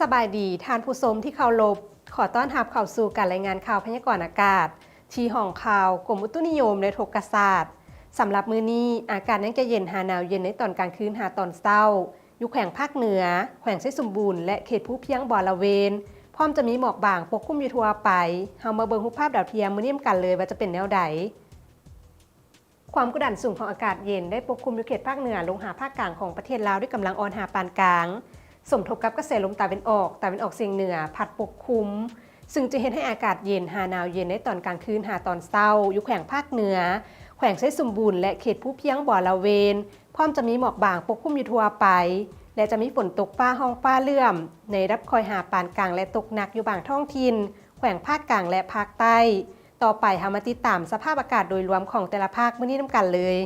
ສະບາຍດີທ່ານຜູ້ຊົມທີ່ເຄົາລົບ, ຂໍຕ້ອນຮັບເຂົ້າສູ່ການລາຍງານຂ່າວພະຍາກອນອາກາດ ທີ່ຫ້ອງຂ່າວກົມອຸຕຸນິຍົມ ແລະ ອຸທົກກະສາດ. ສຳລັບມື້ນີ້, ອາກາດຍັງຈະເຢັນຫາໜາວເຢັນໃນຕອນກາງຄືນຫາຕອນເຊົ້າ ຢູ່ແຂວງພາກເໜືອ, ແຂວງໄຊສົມບູນ ແລະ ເຂດພູພຽງບໍລະເວນ, ພ້ອມຈະມີໝອກບາງປົກຄຸມຢູ່ທົ່ວໄປ. ເຮົາມາເບິ່ງຮູບພາບດາວທຽມມື້ນີ້ນຳກັນເລີຍວ່າຈະເປັນແນວໃດ. ຄວາມກົດດັນສູງຂອງອາກາດເຢັນໄດ້ປົກຄຸມຢູ່ເຂດພາກເໜືອລົງຫາພາກກາງຂອງປະເທດລາວດ້ວຍກຳລັງອ່ອນຫາປານກາງ, ສົມທົບກັບກະແສລົມຕາເວັນອອກ, ຕາເວັນອອກສຽງເໜືອພັດປົກຄຸມ, ຊຶ່ງຈະເຮັດໃຫ້ອາກາດເຢັນຫາໜາວເຢັນໃນຕອນກາງຄືນຫາຕອນເຊົ້າ ຢູ່ແຂວງພາກເໜືອ, ແຂວງໄຊສົມບູນ ແລະ ເຂດພູພຽງບໍລະເວນ, ພ້ອມຈະມີໝອກບາງປົກຄຸມຢູ່ທົ່ວໄປ ແລະ ຈະມີຝົນຕົກຟ້າຮ້ອງຟ້າເຫຼື້ອມ ໃນລະດັບຄ່ອຍຫາປານກາງ ແລະ ຕົກໜັກຢູ່ບາງທ້ອງຖິ່ນ ແຂວງພາກກາງ ແລະ ພາກໃຕ້. ຕໍ່ໄປເຮົາມາຕິດຕາມສະພາບອາກາດໂດຍລວມຂອງແຕ່ລະພາກມື້ນີ້ນຳກັນເລີຍ.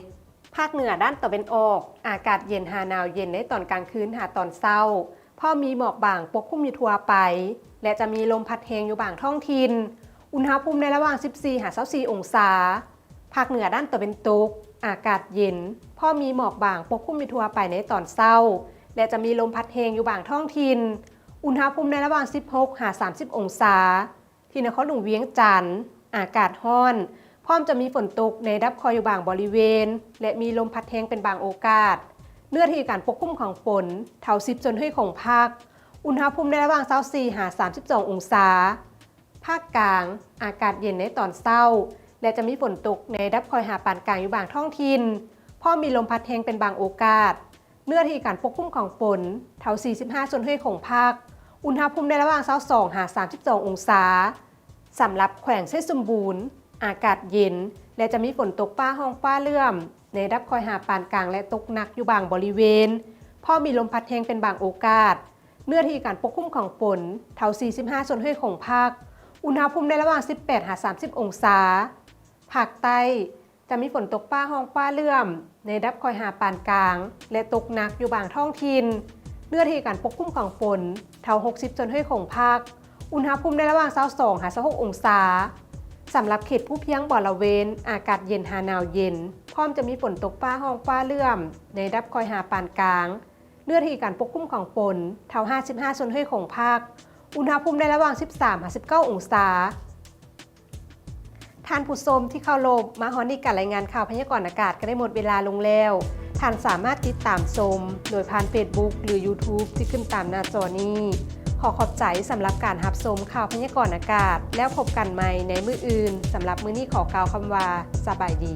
ພາກເໜືອດ້ານຕາເວັນອອກ, ອາກາດເຢັນຫາໜາວເຢັນໃນຕອນກາງຄືນຫາຕອນເຊົ້າ, ພ້ອມມີໝອກບາງປົກຄຸມຢູ່ທົ່ວໄປ ແລະ ຈະມີລົມພັດແຮງຢູ່ບາງທ້ອງຖິ່ນ. ອຸນຫະພູມໃນລະຫວ່າງສິບສີ່ຫາຊາວສີ່ອົງສາ. ພາກເໜືອດ້ານຕາເວັນຕົກ, ອາກາດເຢັນ, ພ້ອມມີໝອກບາງປົກຄຸມຢູ່ທົ່ວໄປໃນຕອນເຊົ້າ ແລະ ຈະມີລົມພັດແຮງຢູ່ບາງທ້ອງຖິ່ນ. ອຸນຫະພູມໃນລະຫວ່າງສິບຫົກຫາສາມສິບອົງສາ. ທີ່ນະຄອນຫຼວງວຽງຈັນ, ອາກາດຮ້ອນ, ພ້ອມຈະມີຝົນຕົກໃນລະດັບຄ່ອຍຢູ່ບາງບໍລິເວນ ແລະ ມີລົມພັດແຮງເປັນບາງໂອກາດ. ເນື້ອທີ່ການປົກຄຸມຂອງຝົນ ເທົ່າສິບສ່ວນຮ້ອຍຂອງພາກ. ອຸນຫະພູມໃນລະຫວ່າງຊາວສີ່ຫາສາມສິບສອງອົງສາ. ພາກກາງ, ອາກາດເຢັນໃນຕອນເຊົ້າ ແລະ ຈະມີຝົນຕົກໃນລະດັບຄ່ອຍຫາປານກາງຢູ່ບາງທ້ອງຖິ່ນ, ພ້ອມມີລົມພັດແຮງເປັນບາງໂອກາດ. ເນື້ອທີ່ການປົກຄຸມຂອງຝົນ ເທົ່າສີ່ສິບຫ້າສ່ວນຮ້ອຍຂອງພາກ. ອຸນຫະພູມໃນລະຫວ່າງຊາວສອງຫາສາມສິບສອງອົງສາ. ສຳລັບແຂວງໄຊສົມບູນ, ອາກາດເຢັນ ແລະ ຈະມີຝົນຕົກຟ້າຮ້ອງຟ້າເຫຼື້ອມ ໃນລະດັບຄ່ອຍຫາປານກາງ ແລະ ຕົກໜັກຢູ່ບາງບໍລິເວນ, ພ້ອມມີລົມພັດແຮງເປັນບາງໂອກາດ. ເນື້ອທີ່ການປົກຄຸມຂອງຝົນ ເທົ່າສີ່ສິບຫ້າສ່ວນຮ້ອຍຂອງພາກ. ອຸນຫະພູມໃນລະຫວ່າງສິບແປດຫາສາມສິບອົງສາ. ພາກໃຕ້ ຈະມີຝົນຕົກຟ້າຮ້ອງຟ້າເຫຼື້ອມ ໃນລະດັບຄ່ອຍຫາປານກາງ ແລະ ຕົກໜັກຢູ່ບາງທ້ອງຖິ່ນ. ເນື້ອທີ່ການປົກຄຸມຂອງຝົນ ເທົ່າຫົກສິບສ່ວນຮ້ອຍຂອງພາກ. ອຸນຫະພູມໃນລະຫວ່າງຊາວສອງຫາຊາວຫົກອົງສາ. ສຳລັບເຂດພູພຽງບໍລະເວນ, ອາກາດເຢັນຫາໜາວເຢັນ, ພ້ອມຈະມີຝົນຕົກຟ້າຮ້ອງຟ້າເຫຼື້ອມ ໃນລະດັບຄ່ອຍຫາປານກາງ. ເນື້ອທີ່ການປົກຄຸມຂອງຝົນ ເທົ່າຫ້າສິບຫ້າສ່ວນຮ້ອຍຂອງພາກ. ອຸນຫະພູມໃນລະຫວ່າງສິບສາມຫາສິບເກົ້າອົງສາ. ທ່ານຜູ້ຊົມທີ່ເຄົາລົບ, ມາຮອດນີ້ການລາຍງານຂ່າວພະຍາກອນອາກາດກໍໄດ້ໝົດເວລາລົງແລ້ວ. ທ່ານສາມາດຕິດຕາມຊົມໂດຍຜ່ານເຟສບຸກ ຫຼື ຢູທູບ ທີ່ຂຶ້ນຕາມໜ້າຈໍນີ້. ຂໍຂອບໃຈສຳລັບການຮັບຊົມຂ່າວພະຍາກອນອາກາດ. ແລ້ວພົບກັນໃໝ່ໃນມື້ອື່ນ. ສຳລັບມື້ນີ້ຂໍກ່າວຄຳວ່າ ສະບາຍດີ.